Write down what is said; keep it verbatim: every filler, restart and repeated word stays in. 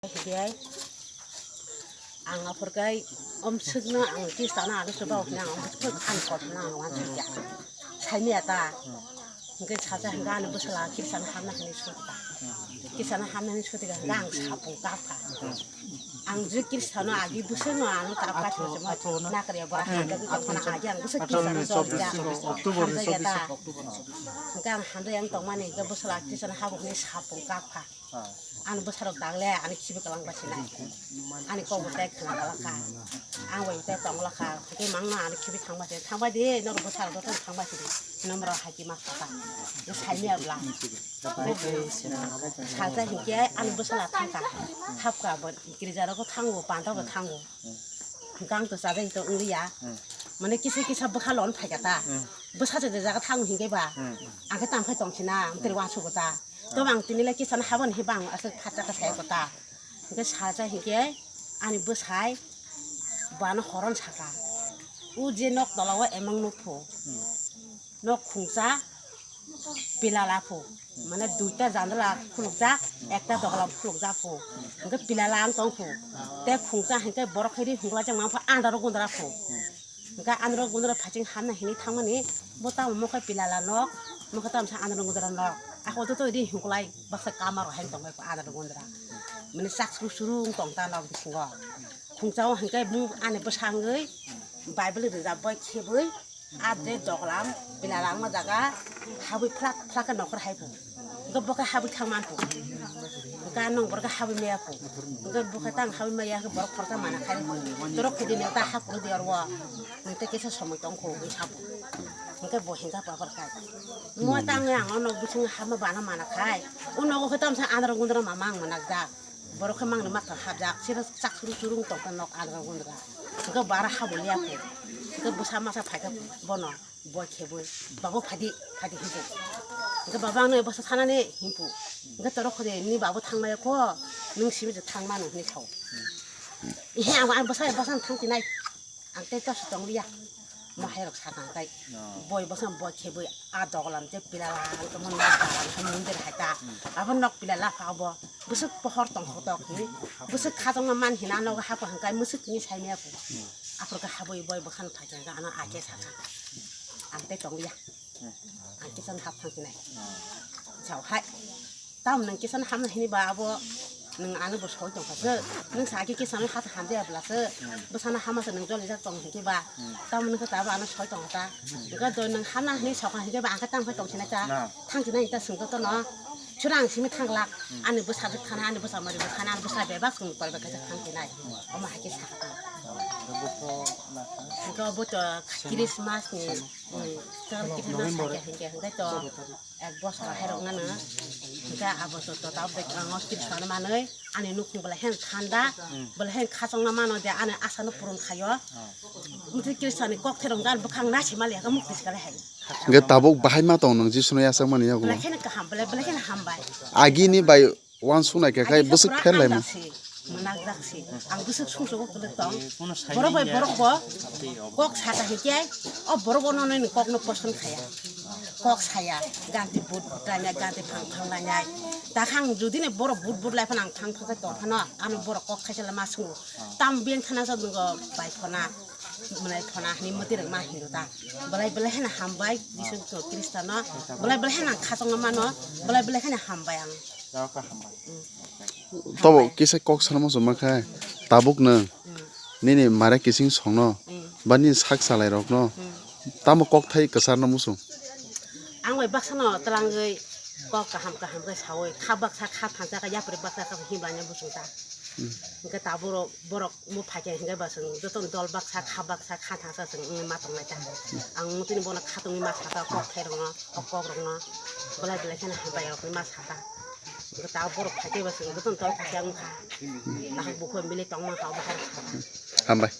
Hinkhe ang aphurkhe om swkno ang kisa na alo swbao hwnwi ang swk ang kotna ang uansukya. Saimaya ta. Hinkhe sacha hinkhe ani bwsala kirsano hamna hwnwi sutika. Kirsano hamna hwnwi sutika hinkhe ang sapung kapkha. Ang je kirsano agi bwswkno ano kapkha thwngchukma nakriya bo hamjagwi tongphano agi ang bwswk kirsano jolja. Hamjakya ta. Hinkhe ang hamjakya wng tongmani hinkhe bwsala kirsano habukni sapung kapkha. Ani bwsarok dagle ani khibi kwlang bai sinai. Ani kok bo tei khna kwlak kha. Ang bai tei tong glak kha. Tei mangno ani khibi thang bai sinai. Thang bai di, norok bwsarok jotono thang bai sidi. Hino norok hai khe ma kha ta. Saimaya bwla. Salsa hinkhe ani bwsala thang kha. Thap kha bo girja rogo thango, panda bo thango. Gang to chajak to wngya. Mane kisa kisa bwkha lon phaikha ta. Bwsa se jaga thango hinkhe ba. Ang khe tang phai tong sina, amtwrwi uansukgo ta. To ang tini le kisa no habon hi bang aswk khatsa kha sai ko ta. Hinkhe salsa hinkhe ani bwsai bwano horon saka. U je nok tola o emang nukphu. Nok khungsa pilala phu. Mane duita jandala khulukjak, ekta dogalam khulukjak phu. Hinkhe pilala ang tong phu. Te khungsa hinkhe borok khe ri hunglaijak mang pha andaro gundra phu. Hinkhe andaro gundra phaiching hamna hinwi thangmani bo tamo mokhe pilala nok, mokhe tamo sa andaro gundra nok. Ako joto ri hungklai baksa kama rok hai tongbai andaro gundra. Mane chak suru suru wng tong ta nok bisingo. Khungsa o hinkhe bung ani bwsangwi Bible rijak bai khebwi. Ade doglam, pilala wngma jaga, habwi phlak phlak khe nokhor hai phu. Hwnkhe bo khe habwi thang man phu. Hwnkhe nong borok khe habwi maya phu. Hwnkhe bo khe tang habwi maya khe borok khoroksa mana khai phu. Torok khudi ne ta hapro di orwo. Hwnkhe kisa somoi tong kho hwnwi sa phu. Hwnkhe bo hengkha pha borok khai. Mo tang ang o nok bising hapma bana mana khai. O nogo khe tamsa andro gundro ma mang manakjak. Borok khe mangni mathang hapjak, sero chak suru churu wng tong khe nok adra gundra. Hwnkhe bara habo liya khe. Hwnkhe bwsa masa phai khe bono boi khebwi, "Babu, phadi, phadi," hinwi. Hwnkhe baba, "Ang no bwsa thanani," hinphu. Hwnkhe torok khode, "Nini babu thangmaya kho, nwng simi je thang mano," hinwi sao. Ihe, ang, ang bwsa, bwsa thang tinai. Ang tei tosi tong liya. Mo hai rok sa tang tai. Boi bosong boi khebwi a dogolam je pilala ang tongmo nok dalam khe mondir hai ta. Abo nok pilala kha obo. Bwswk pohor tong khotok hi. Bwswk khajongma man hina nogo hapha hwnkhe mwswk tini sai maya phu. Aphuru khe habwi boi bwkhano thai khe ano ake sa kha. Ang tei tong liya. Ang kisa hap thang sinai. Sao hai. Tam nwng kisa hamna hini ba abo nwng ano bo soi tong kha se. Nwng sa khe kisa no hat ham de abla se. Bwsano hama se nwng joli jak tong hwnkhe ba. Tam nwng khe ta ba ano soi tong ta. Ga do nwng hamna hini sok hwnkhe ba ang khe tam khe tong sinai ta. Thang sinai ta swng to no. Chwrang simi thang lak. Ani bwsa rwk thana, ani bwsa mari rwk thana, ani bwsa bebak swng tor bebak khe thang sinai. Omo hai khe sa kha ta. Ga bo to Christmas ni. Tang kisa na sakya hingke hingke to ek bosor hai rok nana hingke abo to to tabo de ang o kisa na manoi ani nukhung bela hen thanda bela hen khachang na mano de ani asa no puron khayo. Mutwi kisa ni kok therong gan bwkhang na sima le ka mukti sikale hai. Hingke tabuk bahai ma tong nang Jisu no yasakmani yago. Bela hen kaham bela bela hen hambai. Agini bai Wansuknai khe khai bwswk pher laima. Mwnakjak si. Ang bwswk sumsok o kwlwk tong. Borok bai borok bo kok saka hinkhe o borok bo nono ni kok no poson khaya. Kok saya, ganti but but lainai, ganti phang phang lainai. Dakhang jodi ni borok but but lai phano ang thang thang khe tong phano ano borok kok khaisa lama sungo. Tam beng thana sa nungo bai phona. Mwnai phona hini mwtwi rwkma hindu ta. Belai belai heno hambai Jisu Khristano. Belai belai heno ang khachangma mano. Belai belai heno hambai ang. Tobo kisa kok sana muchung ma khai. Tabuk nwng nini mare kising songno ba nini sak chalai rokno tamo kok thai kwcharno muchung. Ang bai baksano twlangwi kok kaham kaham khe sawi kha baksa kha thansa khe yapri baksa khe himlanya muchung ta. Hingke taburo borok mo phaikhe hingke ba chwng jotono dol baksa kha baksa kha thangsa chwng wngwi ma tongnai ta. Ang tini bono kha tongwi ma saka kok khairokno o kokrokno belai belai kheno hambai rokni ma saka. Hingke ta borok phaikhe ba chwng jotono dol phaikhe wngkha. Ahok bukhuk milwi tongma kha obo hai saka. Hambai.